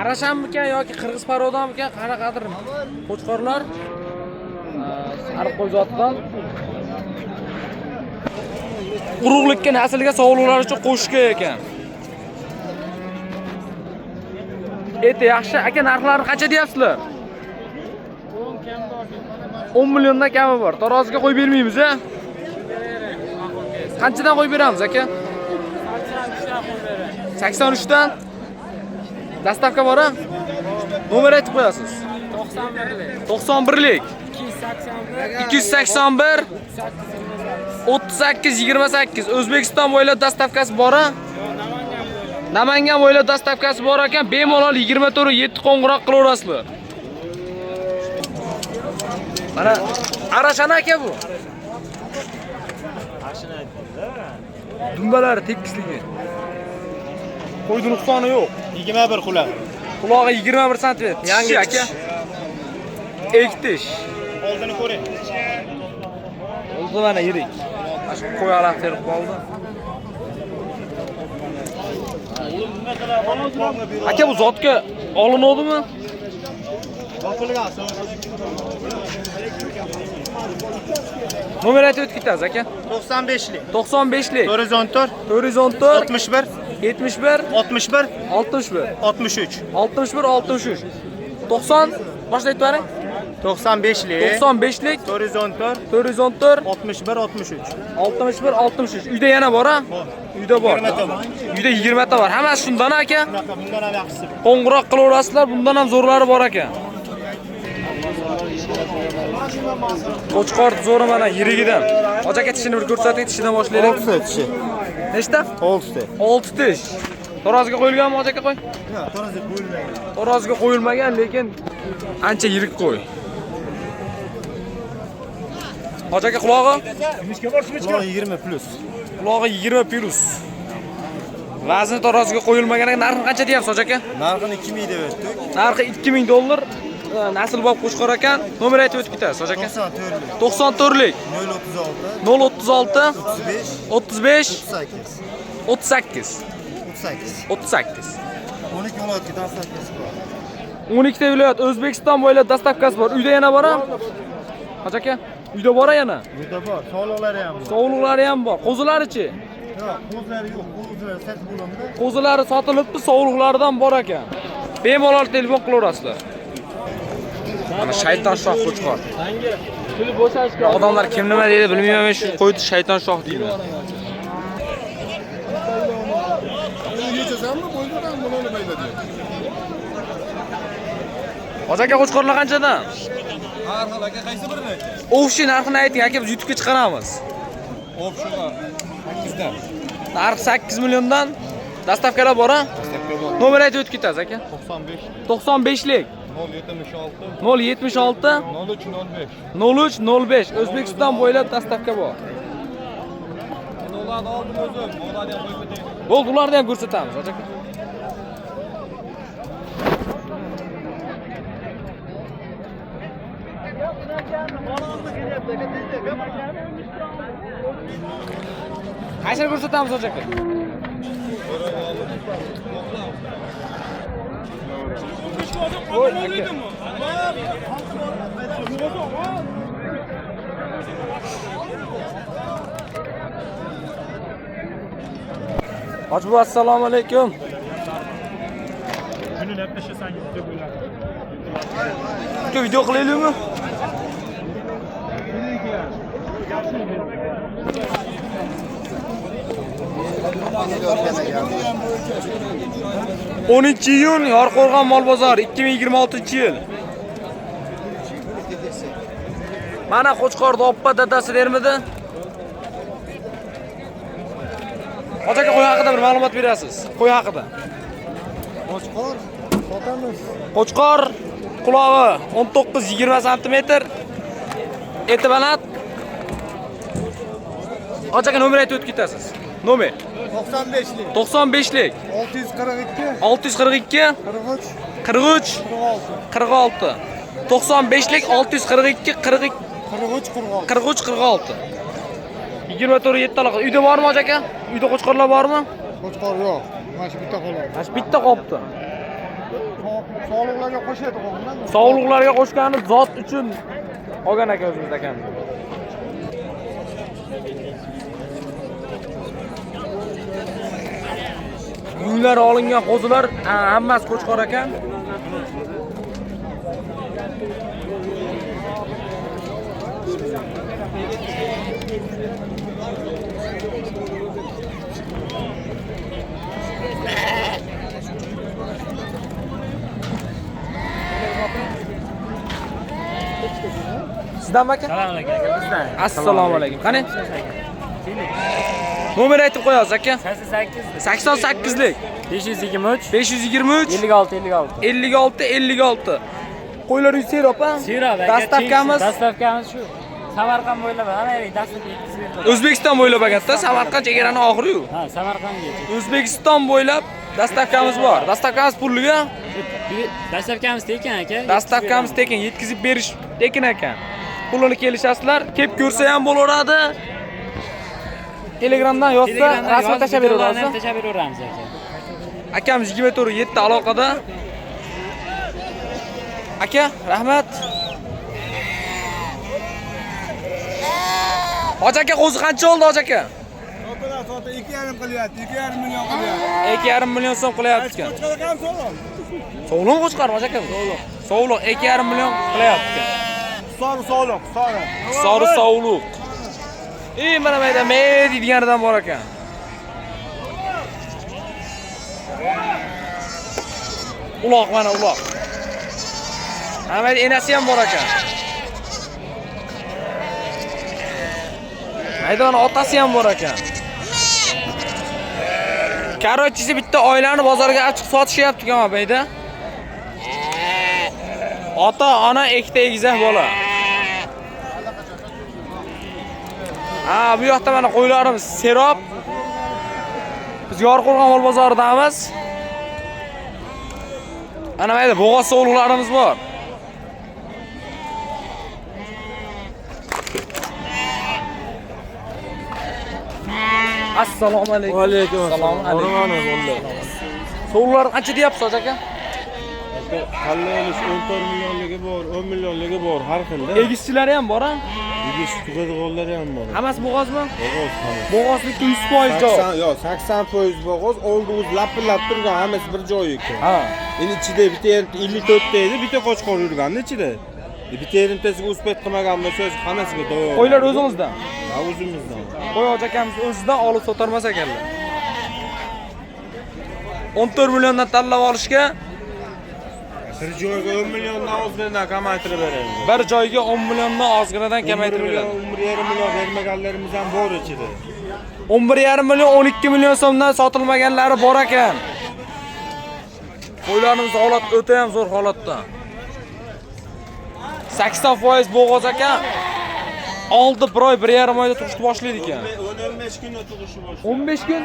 Arashanmikan yoki qirg'iz parodamikan, qanaqadir qo'chqorlar. Sariq qo'y zotidan. Urug'likka, naslga, sovliqlar uchun qo'shga ekan. Eti yaxshi. Aka, narxlarini qancha deyapsizlar? 10 milliondan kami bor. Taroziga qo'yib bermaymiz, a? Qanchadan qo'yib beramiz, aka? 83 dan. Dastavka bor, a? Nomer aytib qo'yasiz. 91lik. 281 38 28. O'zbekiston bo'ylab dastavkasi bor, a? Namangan bo'ylab dastavkasi bor ekan. Bemalol 24 7 qo'ng'iroq qilaverasizlar. Mana arashana aka bu. Dumbalari tekisligi. Qo'ydi nuqsoni yo'q. 21 quloq. Qulog'i 21 santimetr. Yangi Tishi aka. Ektish. Oldini ko'ring. Oldi mana yirik. Mana shu qo'y alaf terib qoldi. Aka, bu zotga olinadimi? Nomer aytib o'tib ketasiz aka. 95lik. 95lik. 414 414 61 71 61 61 63. 61 63. 90 boshida aytib bering. 95lik. 95lik 414 414 61 63. 61 63. Uyda yana bor, a? Uyda bor. 20 ta bor. Uyda 20 ta bor. Hammasi shundan aka. Bunaqa bundan ham yaxshisi. Qo'ng'iroq qilaverasizlar, bundan ham zo'rlari bor ekan. Qo'chqor zo'ri mana yirigidan. Hoji aka, tishini bir ko'rsating, tishidan boshlaylik. 6 tishi. Nechta? 6 ta. 6 tish. Taroziga qo'yilganmi, hoji aka, qo'y? Yo'q, taroziga qo'yilmagan. Taroziga qo'yilmagan, lekin ancha yirik qo'y. Hoji aka, qulog'i? Qulog'i 20 plus. Qulog'i 20 plus. Vazni taroziga qo'yilmagan ekan. Narxini qancha deyapsiz, hoji aka? Narxini 2000 deb aytdik. Narxi 2000 dollar. Naslbop qo'chqor ekan. Nomer aytib o'tib ketasiz, hoji aka. 94lik. 94lik 036 036 35 35 38 38 38. 38. 12 viloyatga dastavkasi bor. 12 ta viloyat O'zbekiston bo'ylab dastavkasi bor. Uyda yana bor, hoji aka? Uyda bor yana. Uyda bor, sog'liqlari ham bor. Sovliqlari ham bor. Qo'zilarichi? Yo'q, qo'zlari yo'q, qo'zlari sotib bo'lindi. Qo'zilari sotilibdi, sovliqlaridan bor ekan. Bemalol telefon qilaverasizlar. Mana shayton shoh qo'chqor. Odamlar kim nima deydi bilmayman, men shu qo'yni shayton shoh deyman. Hoji aka, qo'chqorlar qanchadan? Har xil aka, qaysi birini aytasiz? Ovshi narxini ayting aka, biz YouTube'ga chiqaramiz. Obshular 8dan. Narx 8 milliondan. Dastavkalar bor, a? Dastavka bor. Nomer aytib o'tib ketasiz aka. 95 95lik 076 076 03 05. 03 05. O'zbekiston bo'ylab dastavka bor. Endi ularni oldim o'zim. Ularni ham qo'yib ketaylik. Bo'ldi, ularni ham ko'rsatamiz, hoji aka. Qaysini ko'rsatamiz, hoji aka? Voy, aka. Hoji buva, assalomu alaykum. Aka, video qilaylikmi? 10 iyun Yorqo'rg'on mol bozori 2026-yil. Mana qo'chqorni oppa dadasi dermidi? Hoji aka, qo'y haqida bir ma'lumot berasiz. Qo'y haqida. Qo'chqor sotamiz. Qo'chqor qulog'i 19-20 santimetr. Eti baland. Hoji aka, nomer aytib o'tib ketasiz. Nomer 95lik 95lik 642 642 43 43 46 46. 95lik 642 42 43 46. 43 46. 24 7 aloqa. Uyda bormi, hoji aka? Uyda qo'chqorlar bormi? Qo'chqor yo'q. Mana shu bitta qoladi. Mana shu bitta qolibdi. Sog'liqlarga qo'shadi qo'g'imdan. Sovliqlarga qo'shgani zot uchun olgan aka o'zimizda ekan. Yunglar olingan qo'zilar hammasi qo'chqor ekan. Sizdanmi aka? Assalomu alaykum aka, bizdan. Assalomu alaykum. Qani? Nomer aytib qo'yasiz aka. 88 88lik 523 523 56 56. 56 56. Qo'ylar uy serob a? Serob aka. Dastavkamiz Dastavkamiz shu. Samarqand bo'ylab hamma yerga dastavka yetkazib beradi. O'zbekiston bo'ylab akada, Samarqand chegarani oxiri-yu. Ha, Samarqandgacha. O'zbekiston bo'ylab dastavkamiz bor. Dastavkamiz pulliga, Dastavkamiz tekin aka. dastavkamiz tekin, yetkazib berish tekin ekan. Pulini kelishasizlar, kelib ko'rsa ham bo'laveradi. Telegramdan yozsa, rasmni tashlab beraverasiz. Tashlab beraveramiz aka. Akamiz 24/7 aloqada. Aka, rahmat. Hoji aka, qo'zi qancha oldi Hoji aka? Sotilar, sotib 2,5 qilyapti, 2,5 million qilyapti. 2,5 million so'm qilyapti ekan. Qo'chqor ham so'roq. Sovliq qo'chqor Hoji aka. Sovliq. Sovliq 2,5 million qilyapti ekan. Sori sovliq, sori. Sori sovliq. Ey, mana bu yerda me deydiganidan bor ekan. Uloq mana uloq. Mana bu yerda enasi ham bor ekan. Maydon otasi ham bor ekan. Karochisi bitta oilani bozorga ochiq sotishyapti ekan bu yerda. Ota, ona, ikkita egizak bola. Ha, bu yoqda mana qo'ylarimiz serob. Biz Yorqo'rg'on mol bozoridamiz. Ana bu yerda bo'g'oz sovliqlarimiz bor. Assalomu alaykum. Va alaykum assalom. Alaykum. Sovliqlar qancha deyapsiz Hoji aka? Tanlaymiz 14 millionligi bor, 10 millionligi bor, har xilda. Egizchilari ham bor a? Egiz tug'adiganlari ham bor. Hammasi bo'g'ozmi? Bo'g'oz hammasi. Bo'g'ozlikka 100% javob. 80, yo'q, 80% bo'g'oz, oldi o'zi lapillab turgan, hammasi bir joyi ekan. Ha. Endi ichida bitta yerimta 54 ta edi, bitta qo'chqor yurgandi ichida. Bitta yerimtasiga uspet qilmagan bo'lsa, hammasiga davo. Qo'ylar o'zingizdan. Ha, o'zimizdan. Qo'y Hoji akamiz o'zidan olib sotarmas ekanlar. 14 milliondan tanlab olishga Bir joyga 10 milliondan ozginadan kamaytirib beramiz. Bir joyga 10 milliondan ozginadan kamaytirib beradi. 11,5 million bermaganlarimiz ham bor ichida. 11,5 million, 12 million so'mdan sotilmaganlari bor ekan. Qo'ylarimiz holat o'ta ham zo'r holatda. 80% bo'g'oz ekan. Oldi bir oy, 1,5 oyda tug'ishni boshlaydi ekan. 10-15 kunda tug'ishni boshlaydi. 15 kun?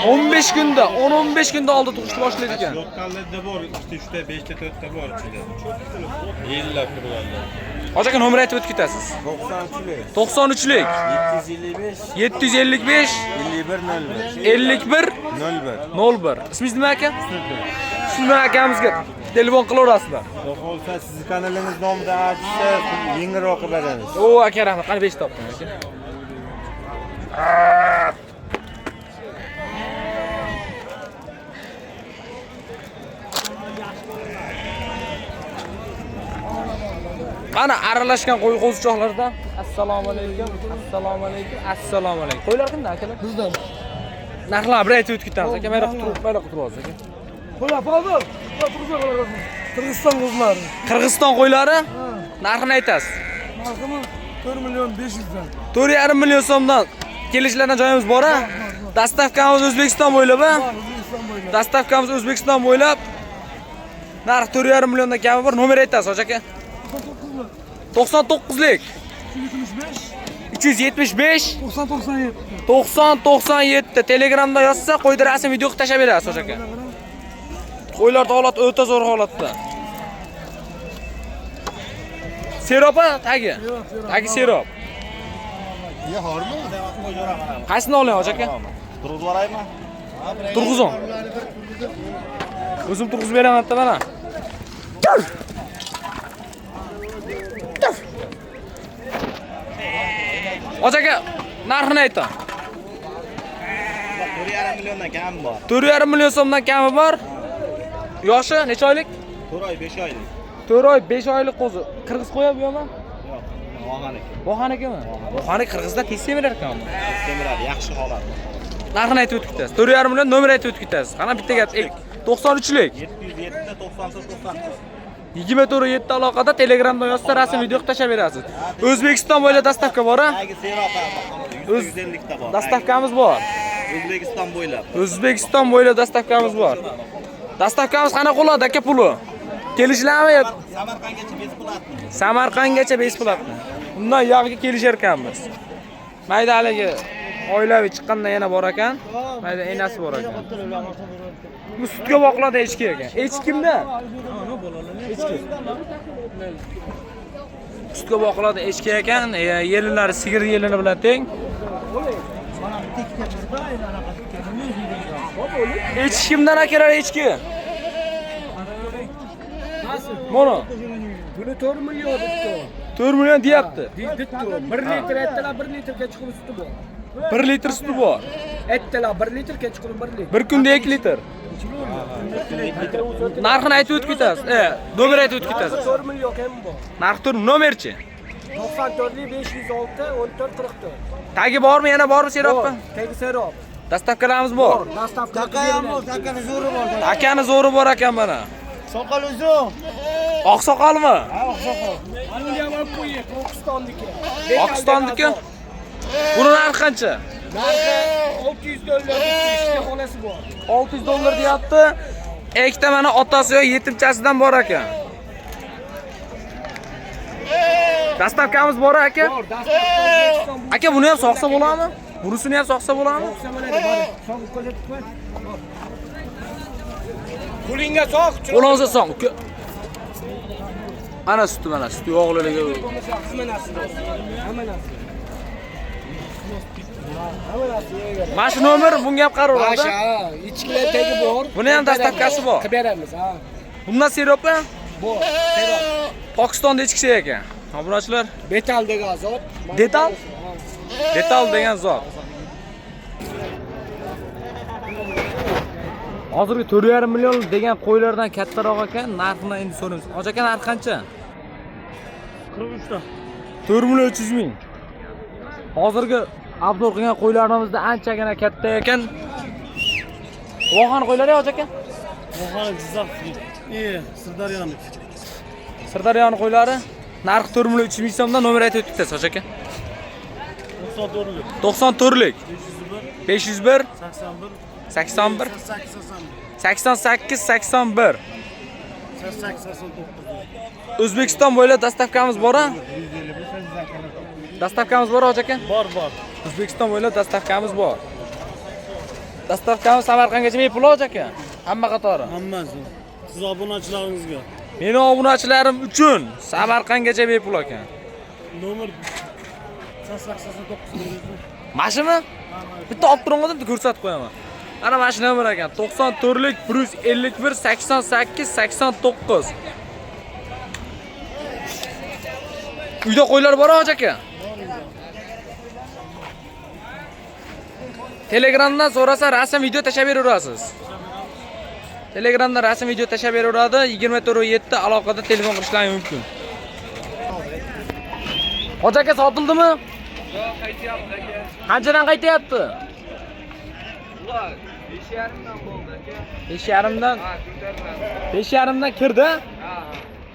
15 kunda, 10-15 kunda oldi tug'ishni boshlaydi ekan. Yo'qollarda bor, 2 ta, 3 ta, 5 ta, 4 ta bor ichida. Yillab turganlar. Hoji aka nomer aytib o'tib ketasiz. 93lik. 93lik. 755 755 51 01. 51 01. 01. Ismingiz nima aka? Husniddin akamizga telefon qilaverasizlar. Xudo xohlasa sizni kanalingiz nomidan aytsa yengilroq qilib beramiz. O aka rahmat. Qani 5 topdim aka. Qani aralashgan qo'y qo'zichoqlardan. Assalomu alaykum. Assalomu alaykum. Assalomu alaykum. Qo'ylar kimdan akalar? Bizdan. Narxlarni bir aytib o'tib ketamiz aka. Mayli qutulib, mayli qutulib olsiz aka. Qo'ylar Fozil. Qirg'iziston qo'zilari. Qirg'iziston qo'ylari narxini aytasiz. Narxini 4 million 500 dan. 4,5 million so'mdan kelishlardan joyimiz bor a? Dastavkamiz O'zbekiston bo'ylab a? O'zbekiston bo'ylab. Dastavkamiz O'zbekiston bo'ylab. Narx 4,5 milliondan kami bor. Nomer aytasiz Hoji aka. 99lik 375 90 97. 90 97 Telegramda yozsa qo'yda rasm video qilib tashlab berasiz Hoji aka. Qo'ylar holat o'ta zo'r holatda. Seropa tagi. Tagi serob. Ya hormi? Qaysini oling Hoji aka? Turg'izib olaymi? Turg'izing. O'zim turg'izib beraman bitta mana. Hoji aka, narxini ayting. 4,5 milliondan kami bor. 4,5 million so'mdan kami bor. Yoshi necha oylik? 4 oy 5 oylik. 4 oy 5 oylik qo'zi. Qirg'iz qo'ya bu yoqmi? Yo'q, Vohaniki. Vohanikimi? Vohani qirg'izda tez semirar ekanmi? Semiradi, yaxshi holat. Narxini aytib o'tib ketasiz. 4,5 million nomer aytib o'tib ketasiz. Qana bitta gap. 93lik. 707 94 94. 24/7 aloqada Telegramdan yozsa rasm video qilib tashlab berasiz. O'zbekiston bo'ylab dastavka bor a? Tagi seroq 150 ta bor. Dastavkamiz bor. O'zbekiston bo'ylab. O'zbekiston bo'ylab dastavkamiz bor. Dastavkamiz qanaqa bo'ladi aka puli? Kelishlarmi? Samarqandgacha besplatно. Samarqandgacha besplatно. Undan yog'iga kelishar ekanmiz. Mayda haligi oilaviy chiqqandan yana bor ekan. Mayda enasi bor ekan. Bu sutga boqiladi echki ekan. Echki kimda? Echki. Sutga boqiladi echki ekan. Yelinlari sigir yelini bilan teng. Echki kimdan akalar echki? Mana. Buni 4 million debdi. 4 million deyapti. Debdi. 1 litr aytdilar, 1 litr kechqurun suti bor. 1 litr suti bor. Aytdilar 1 litr kechqurun 1 litr. Bir kunda 2 litr. Narxini aytib o'tib ketasiz. Nomer aytib o'tib ketasiz. 4 million ham bor. Narx tur nomerchi? 94 506 14 44. Tagi bormi, yana bormi seroqqa? Tagi seroq. Dastavkalarimiz bor. Dastavka. Takani zo'ri bor. Akani zo'ri bor ekan mana. Soqol uzun. Oqsoqolmi? Oqsoqol. Uni ham olib qo'ying, Pokistonniki. Pokistonniki? Buni narxi qancha? Narxi $600 ikkita xonasi bor. $600 deyapti. Ikkita mana otasi yo yetimchasidan bor ekan. Dastavkamiz bor aka. Bor, dastavka O'zbekiston bu. Aka buni ham soqsa bo'ladimi? Bunisini ham soqsa bo'ladimi? Soqsa bo'ladi, bor. Soqib ko'rsatib qo'y. Qo'lingga soq. Qo'lingizga soq. Uka. Mana suti, mana suti yog'liligi. Hamma narsa. Hamma narsa. Mana shu nomer bunga ham qaraveradi. Masha, ichkilar tagi bor. Buni ham dastavkasi bor. Qilib beramiz, ha. Bundan seropa Bor. Serob. Pokistonda echkisi ekan. Obunachilar, Betal degan zot. Detal? Detal degan zot. Hozirgi 4,5 million degan qo'ylardan kattaroq ekan, narxini endi so'raymiz. Hoji aka, narxi qancha? 43 ta. 4 million 300 ming. Hozirgi obzor qilgan qo'ylarimizda anchagina katta ekan. Vohan qo'ylari hoji aka? Vohan Jizzax. Sirdaryoniki. Sirdaryoni qo'ylari narxi 4 million 300 ming so'mdan nomer aytib o'tib ketasiz hoji aka. 94lik. 94lik 501 501 81 81 88 88 81. 88 89. O'zbekiston bo'ylab dastavkamiz bor a? Dastavkamiz bor hoji aka? Bor, bor. O'zbekiston bo'ylab dastavkamiz bor. Dastavkamiz Samarqandgacha bepul hoji aka. Hamma qatori. Hammasi. Siz obunachilaringizga. Meni obunachilarim uchun Samarqandgacha bepul ekan. Nomer 88 89. Mashimi? Bitta olib turing bitta ko'rsatib qo'yaman. Mana mana shu nomer ekan. 94lik 151 88 89. Uyda qo'ylar bor hoji aka? Telegramdan so'rasa rasm video tashlab beraverasiz. Telegramdan rasm video tashlab beraveradi. 24/7 aloqada telefon qilishlari mumkin. Hoji aka sotildimi? Yo'q, qaytyapti aka. Qanchadan qaytyapti? Ular 5,5 dan bo'ldi aka. 5,5 dan. Ha, ko'tariladi. 5,5 dan kirdi. Ha.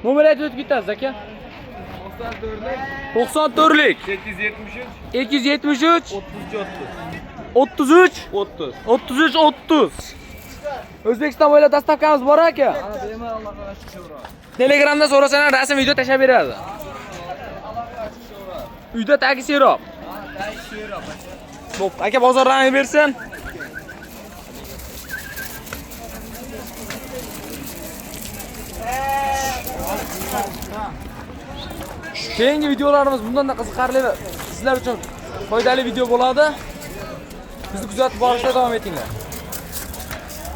Nomer aytib o'tib ketasiz aka. 94lik 94lik 873 273 33 33 30. 33 30. O'zbekiston bo'ylab dastavkamiz bor aka. Telegramda so'rasalar rasm video tashlab beradi. Uyda tagi serob. Bo'pti, aka bozorlarni bersin. Keyingi videolarimiz bundan da qiziqarli va sizlar uchun foydali video bo'ladi. Bizni kuzatib borishda davom etinglar.